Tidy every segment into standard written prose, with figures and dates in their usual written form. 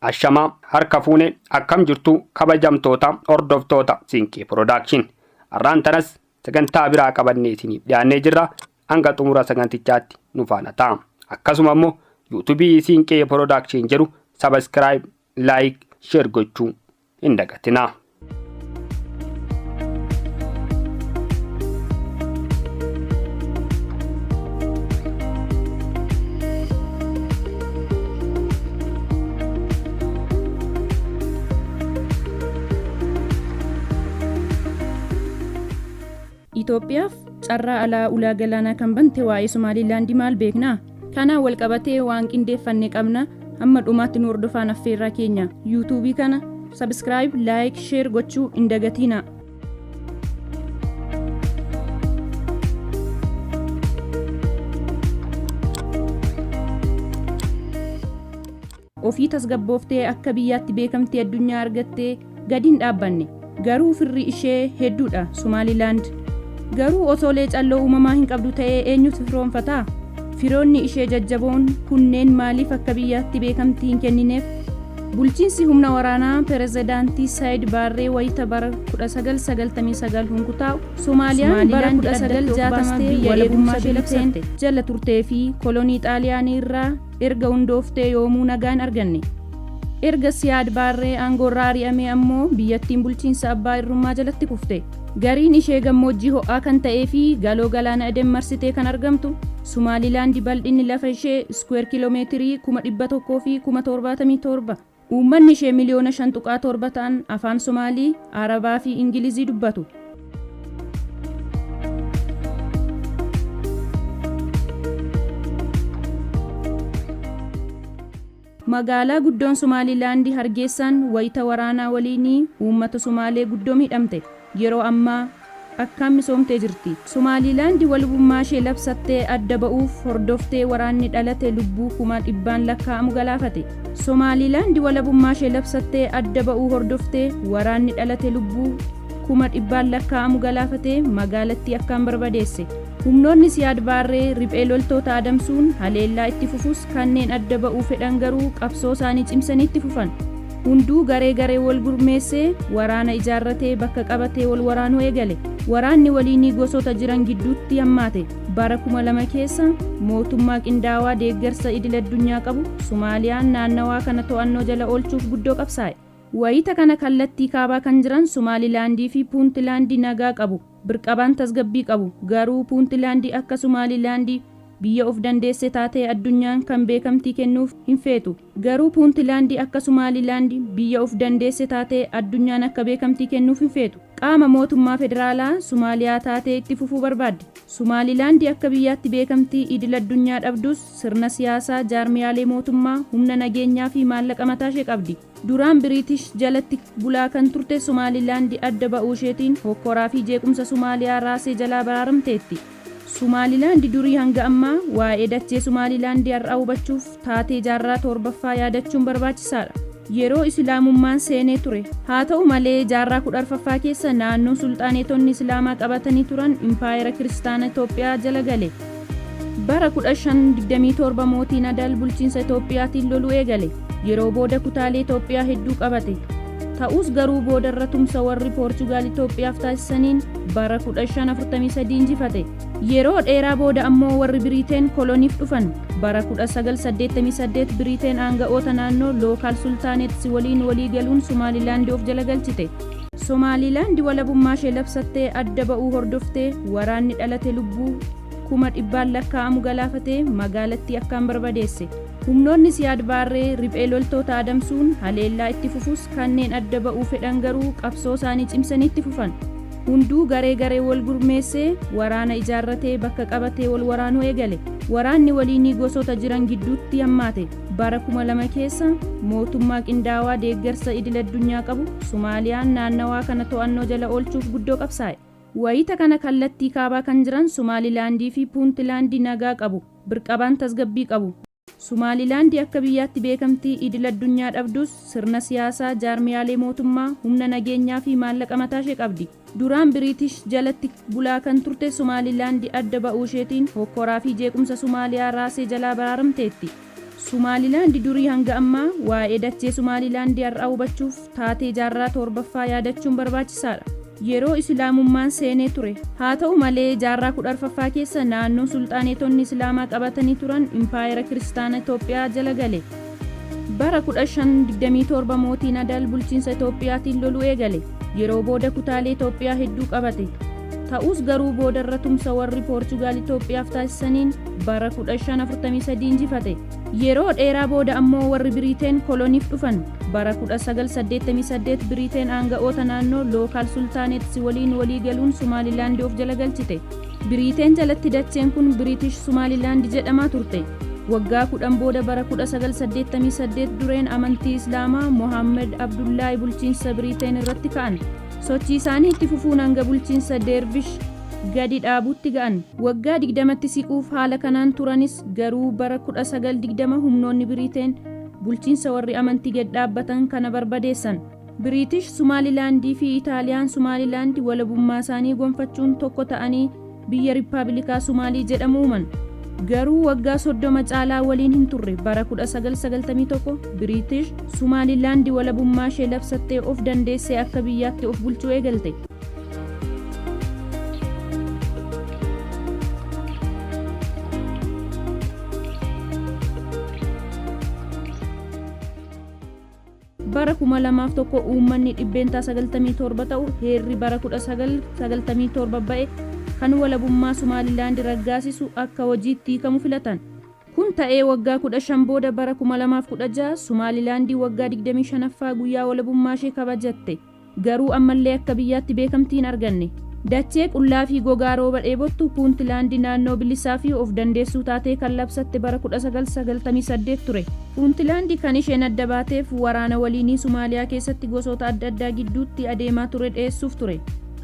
Ashamaa harka fuune, akkam jirtu kabajamtoota hordoftoota Siinqee Production? Har'aan tanas sagantaa biraa qabannee isiniif dhiyaannee jirra. Hanga xumura sagantichaatti nu faana ta'a. Akkasuma immoo yuutuubii Siinqee Production jedhu subscribe, like, share gochuu hin dagatinaa. Itoophiyaaf carraa alaa ulaa galaanaa kan bante waa'ee Somaalilaandii maal beeknaa? Kanaan wal qabatee waan qindeeffanne qabna. Hamma dhumaatti nu hordofaan affeerraa keenya. Yuutuubii kana subscribe, like, share gochuu hin dagatiinaa. Ofii tasgabbooftee akka biyyaatti beekamtii addunyaa argattee gadi hin dhaabbanne. Garuu firri ishee hedduudha Somaalilaand. Garuu osoo leecalloo uumamaa hin qabdu ta'ee eenyutu firoonfataa? Firoonni ishee jajjaboon kunneen maaliif akka biyyaatti beekamtii hin kennineef? Bulchiinsi humna waraanaa pirezidaantii Saayid Baarree wayita bara 1999 hunkutaa'u, Somaaliyaan bara 1960 biyya eegumsa Biriteen jala turtee fi kolonii Xaaliyaanii irraa erga hundooftee yoomuu nagaa hin arganne. Erga Siyaad Baarree aangoorraa ari'amee ammoo biyyattiin bulchiinsa abbaa irrummaa jalatti kufte. Gariin ishee gammoojjii ho'aa kan ta'ee fi galoo galaana Aden marsitee kan argamtu Sumaalilaandi bal'inni lafa ishee iskuweer kiiloomeetirii 177,000. Uummanni ishee miliyoona 5.7 ta'an afaan Somaalii, Arabaa fi Ingilizii dubbatu. Magaalaa guddoon Somaalilaandi Hargeessaan wayita waraanaa waliinii uummata Somaalee guddoo miidhamte. Yeroo ammaa akkaan misoomtee jirti. Somaalilaandi walabummaa ishee labsattee adda ba'uuf hordoftee waraanni dhalate lubbuu kuma dhibbaan lakkaa'amu galaafate. Somaalilaandi walabummaa ishee labsattee adda ba'uu hordoftee waraanni dhalate lubbuu kuma dhibbaan lakkaa'amu galaafatee magaalattii akkaan barbadeesse. Humnoonni Siyaad Baarree riphee loltoota adamsuun haleellaa itti fufus, kanneen adda ba'uu fedhan garuu qabsoo isaanii cimsanii itti fufan. Hunduu garee garee wal gurmeessee waraana ijaarratee bakka qabatee wal waraanuu eegale. Waraanni waliinii gosoota jiran gidduutti hammaate. Bara 2000 keessa mootummaa qindaawaa deeggarsa idil addunyaa qabu Somaaliyaan naannawaa kana to'annoo jala oolchuuf guddoo qabsaa'e. Wayita kana kallattii kaabaa kan jiran Somaalilaandii fi Puuntilaandi nagaa qabu. Birqabaan tasgabbii qabu. Garuu Puuntilaandi akka Somaalilaandi biyya of dandeesse taatee addunyaan kan beekamtii kennuuf hin feetu. Garuu Puuntilaandi akka Somaalilaandi biyya of dandeesse taatee addunyaan akka beekamtii kennuuf hin feetu. Qaama mootummaa federaalaa Somaaliyaa taatee itti fufuu barbaaddi. Somaalilaandi akka biyyaatti beekamtii idil addunyaa dhabdus sirna siyaasaa, jaarmiyaalee mootummaa, humna nageenyaa fi maallaqa mataa ishee qabdi. Duraan Biriitish jalatti bulaa kan turte Somaalilaandi adda ba'uu isheetiin hokkoraa fi jeequmsa Somaaliyaa raasee jalaa baraaramteetti. Somaalilaandi durii hanga ammaa. Waa'ee dachee Somaalilaandi har'aa hubachuuf taatee jaarraa 7ffaa yaadachuun barbaachisaadha. Yeroo Islaamummaan seenee ture. Haa ta'u malee jaarraa 14ffaa keessa naannoon sulxaaneetonni Islaamaa qabatanii turan impaayera Kiristaana Itoophiyaa jala gale. Bara 1527 mootiin Adal bulchiinsa Itoophiyaatiin loluu eegale. Yeroo booda kutaalee Itoophiyaa hedduu qabate. Ta'us garuu boodarra tumsa warri Poorchugaal Itoophiyaaf taasisaniin bara 1543 injifate. Yeroo dheeraa booda ammoo warri Biriiteen koloniif dhufan. Bara 1988 Biriiteen aanga'oota naannoo Local Sultanates waliin walii galuun Somaalilaandi of jala galchite. Somaalilaandi walabummaa ishee labsattee adda ba'uu hordoftee waraanni dhalate lubbuu kuma dhibbaan lakkaa'amu galaafatee magaalattii akkaan barbadeesse. Humnoonni Siyaad Baarree riphee loltoota adamsuun haleellaa itti fufus, kanneen adda ba'uu fedhan garuu qabsoo isaanii cimsanii itti fufan. Hunduu garee garee wal gurmeessee waraana ijaarratee bakka qabatee wal waraanuu eegale. Waraanni waliinii gosoota jiran gidduutti hammaate. Bara 2000 keessa mootummaa qindaawaa deeggarsa idil addunyaa qabu Somaaliyaan naannawaa kana to'annoo jala oolchuuf guddoo qabsaa'e. Wayita kana kallattii kaabaa kan jiran Somaalilaandii fi Puuntilaandi nagaa qabu. Birqabaan tasgabbii qabu. Somaalilaandi akka biyyaatti beekamtii idil addunyaa dhabdus sirna siyaasaa, jaarmiyaalee mootummaa, humna nageenyaa fi maallaqa mataa ishee qabdi. Duraan Biriitish jalatti bulaa kan turte Somaalilaandi adda ba'uu isheetiin hokkoraa fi jeequmsa Somaaliyaa raasee jalaa baraaramteetti. Sumaalilaandi durii hanga ammaa waa'ee dachee Sumaalilaandi har'aa hubachuuf taatee jaarraa torbaffaa yaadachuun barbaachisaadha. Yeroo Islaamummaan seenee ture. Haa ta'u malee jaarraa 14ffaa keessa naannoon sulxaaneetonni Islaamaa qabatanii turan impaayera kiristaana Itoophiyaa jala gale. Bara 1527 mootiin Adal bulchiinsa Itoophiyaatiin loluu eegale. Yeroo booda kutaalee Itoophiyaa hedduu qabate. Ta'us garuu boodarra tumsa warri Poorchugaal Itoophiyaaf taasisaniin bara 1543 injifate. Yeroo dheeraa booda ammoo warri Biriiteen koloniif dhufan. Bara 1988 Biriiteen aanga'oota naannoo Lookaal Sultaaneetsi waliin walii galuun Sumaalilaandi of jala galchite. Biriiteen jalatti dacheen kun Biriitish Sumaalilaandi jedhamaa turte. Waggaa 10 booda bara 1988 dureen amantii Islaamaa Mohaammed Abdullaahi bulchiinsa Biriiteen irratti ka'an. Sochii isaanii itti fufuun hanga bulchiinsa Deervish gadi dhaabuutti ga'an. Waggaa 20tti siquuf haala kanaan turanis garuu bara 1920 humnoonni Biriiteen bulchiinsa warri amantii gad dhaabbatan kana barbadeessan. Biriitish Sumaalilaandii fi Itaaliyaan Sumaalilaandi walabummaa isaanii gonfachuun tokko ta'anii biyya Riippaabilikaa Sumaalii jedhamu uuman. Garuu waggaa 30 caalaa waliin hin turre. Bara 1991 Biriitish Sumaalilaandi walabummaa ishee labsattee of dandeessee akka biyyaatti of bulchuu eegalte. Bara 2001 uummanni 97% ta'u heerri bara 1997 ba'e kan walabummaa Sumaalilaandi raggaasisu akka hojiitti hiikamu filatan. Kun ta'ee waggaa 15 booda bara 2016 Sumaalilaandii waggaa 25ffaa guyyaa walabummaa ishee kabajatte. Garuu ammallee akka biyyaatti beekamtii hin arganne. Dachee qullaa fi gogaa rooba dheebottu Puuntilaandi naannoo bilisaa fi of dandeessuu taatee kan labsatte bara 1998 ture. Puuntilaandi kan isheen adda baateef waraana waliinii Sumaaliyaa keessatti gosoota adda addaa gidduutti adeemaa ture dheessuuf ture.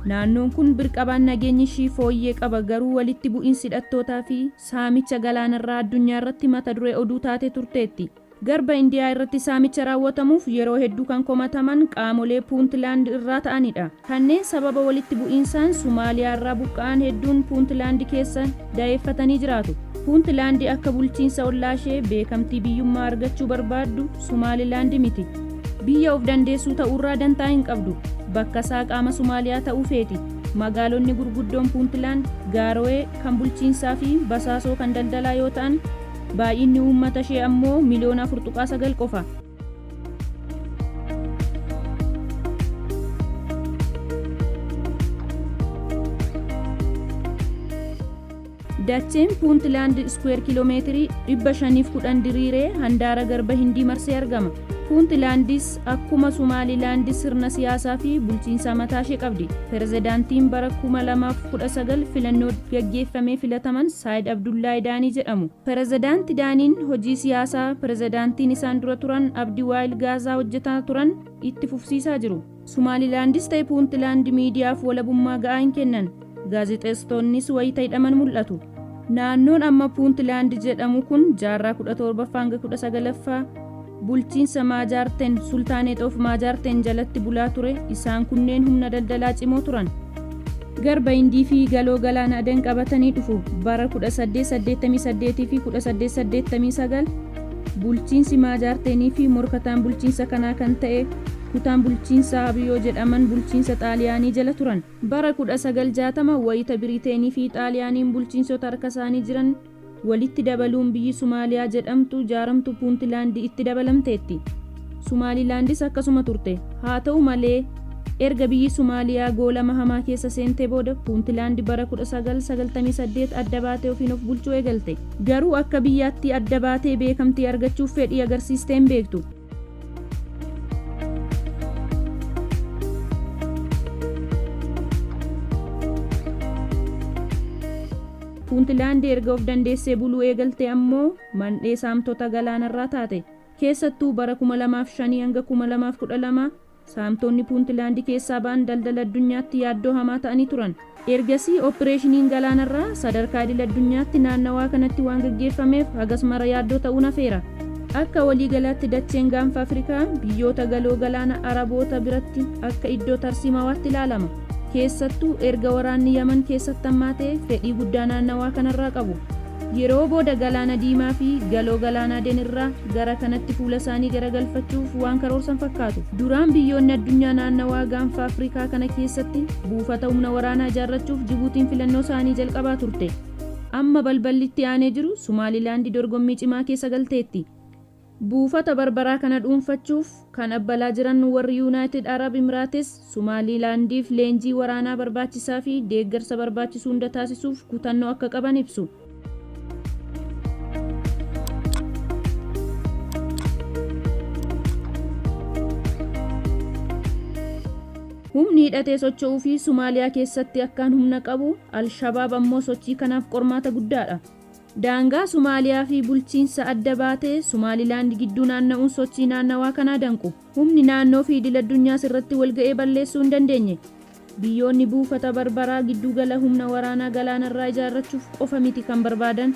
Naannoon kun birqabaan nageenyi ishii fooyyee qaba, garuu walitti bu'iinsi hidhattootaa fi saamicha galaanarraa addunyaa irratti mata duree oduu taate turteetti. Garba Indiyaa irratti saamicha raawwatamuuf yeroo hedduu kan komataman qaamolee Puuntlaand irraa ta'anidha. Kanneen sababa walitti bu'iinsaan Sumaaliyaa irraa buqqa'an hedduun Puuntlaand keessa da'eeffatanii jiraatu. Puuntlaand akka bulchiinsa ollaa ishee beekamtii biyyummaa argachuu barbaaddu Sumaalilaand miti. Biyya of dandeessuu ta'uurraa dantaa hin qabdu. Bakka isaa qaama Sumaaliyaa ta'uu feeti. Magaalonni gurguddoon Puuntlaand Gaarowee kan bulchiinsaa fi Basaasoo kan daldalaa yoo ta'an baay'inni uummata ishee ammoo miliyoona 4.9 qofa. Dacheen Puuntlaand iskuweer kiiloomeetirii 510 diriiree handaara garba Hindii marsee argama. Puuntlaandis akkuma Sumaalilaandi sirna siyaasaa fi bulchiinsaa mataa ishee qabdi. Pirezidaantiin bara 2019 filannoo gaggeeffamee filataman Saayid Abdullaahi Daanii jedhamu. Pirezidaanti Daaniin hojii siyaasaa pirezidaantiin isaan dura turan Abdi Waayil Gaazaa hojjetaa turan itti fufsiisaa jiru. Sumaalilaandis ta'e Puuntlaand miidiyaaf walabummaa ga'aa hin kennan. Gaazexeessitoonnis wayita hidhaman mul'atu. Naannoon amma Puuntlaand jedhamu kun jaarraa 17ffaa hanga 19ffaa bulchiinsa Maajaarten Sultaaneet of Maajaarten jalatti bulaa ture. Isaan kunneen humna daldalaa cimoo turan. Garba Hindii fi galoo galaana Aden qabatanii dhufu. Bara 1888 fi 1889 bulchiinsi Maajaartenii fi morkataan bulchiinsa kanaa kan ta'e kutaan bulchiinsa Abiyoo jedhaman bulchiinsa Xaaliyaanii jala turan. Bara 1960 wayita Biriteenii fi Xaaliyaaniin bulchiinsota harka isaanii jiran walitti dabaluun biyyi Sumaaliyaa jedhamtu ijaaramtu Puuntlaandi itti dabalamteetti. Sumaalilaandis akkasuma turte. Haa ta'u malee erga biyyi Sumaaliyaa goolama hamaa keessa seentee booda Puuntlaandi bara 1998 adda baatee ofiin of bulchuu eegalte. Garuu akka biyyaatti adda baatee beekamtii argachuuf fedhii agarsiistee hin beektu. Puuntlaandi erga of dandeessee buluu eegalte ammoo mandhee saamtota galaanarraa taate. Keessattuu bara 2005 hanga 2012 saamtonni Puuntlaandi keessaa ba'an daldala addunyaatti yaaddoo hamaa ta'anii turan. Ergasii opereeshiniin galaanarraa sadarkaa idil addunyaatti naannawaa kanatti waan gaggeeffameef hagas mara yaaddoo ta'uun hafeera. Akka waliigalaatti dacheen gaanfa Afrikaa biyyoota galoo galaana Araboota biratti akka iddoo tarsiimawaatti ilaalama. Keessattuu erga waraanni Yaman keessatti hammaatee fedhii guddaa naannawaa kanarraa qabu. Yeroo booda Galaana Diimaa fi Galoo Galaana Aden irraa gara kanatti fuula isaanii garagalfachuuf waan karoorsan fakkaatu. Duraan biyyoonni addunyaa naannawaa gaanfa Afrikaa kana keessatti buufata humna waraanaa ijaarrachuuf Jibuutiin filannoo isaanii jalqabaa turte. Amma balballitti aanee jiru Sumaalilaandi dorgommii cimaa keessa galteetti. Buufata Barbaraa kana dhuunfachuuf kan abbalaa jiran warri Yuunaayitid Arab Imiraates Sumaalilaandiif leenjii waraanaa barbaachisaa fi deeggarsa barbaachisu hunda taasisuuf kutannoo akka qaban ibsu. Humni hidhatee socho'uu fi Sumaaliyaa keessatti akkaan humna qabu Alshabaab ammoo sochii kanaaf qormaata guddaadha. Daangaa Sumaaliyaa fi bulchiinsa adda baatee Sumaalilaand gidduu naanna'uun sochii naannawaa kanaa danqu. Humni naannoo fi idil addunyaas irratti walga'ee balleessuu hin dandeenye. Biyyoonni buufata Barbaraa giddugala humna waraanaa galaanarraa ijaarrachuuf qofa miti kan barbaadan.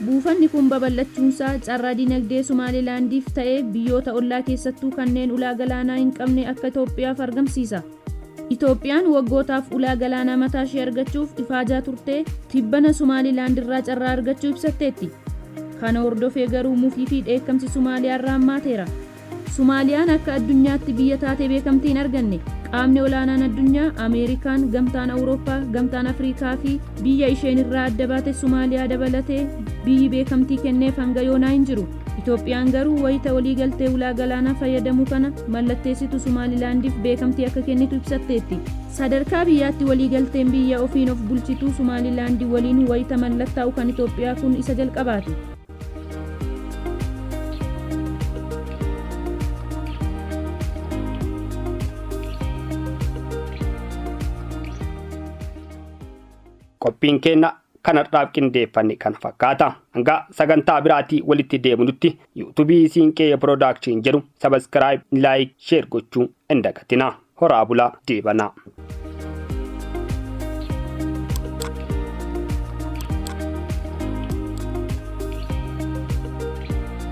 Buufanni kun babal'achuunsaa carraa dinagdee Sumaalilaandiif ta'ee biyyoota ollaa keessattuu kanneen ulaa galaanaa hin qabne akka Itoophiyaaf argamsiisa. Itoophiyaan waggootaaf ulaa galaanaa mataa ishee argachuuf ifaajaa turtee tibbana Sumaalilaand irraa carraa argachuu ibsatteetti. Kana hordofee garuu mufii fi dheekkamsi Sumaaliyaa irraa hammaateera. Sumaaliyaan akka addunyaatti biyya taatee beekamtii hin arganne. Qaamni olaanaan addunyaa Ameerikaan, Gamtaan Awurooppaa, Gamtaan Afrikaa fi biyya isheen irraa adda baate Sumaaliyaa dabalatee biyyi beekamtii kenneef hanga yoonaa hin jiru. Itoophiyaan garuu wayita waliigaltee ulaa galaanaa fayyadamuu kana mallatteessitu Sumaalilaandiif beekamtii akka kennitu ibsatteetti. Sadarkaa biyyaatti waliigalteen biyya ofiin of bulchituu Sumaalilaandi waliin wayita mallattaa'u kan Itoophiyaa kun isa jalqabaati. Qophiin keenya kanarraaf qindeeffanne kana fakkaata. Hanga sagantaa biraatii walitti deebinutti yuutuubii Siinqee Piroodakshin jedhu sabaskiraayib, laayik, sheer gochuu hin dagatinaa. Horaa bulaa deebanaa.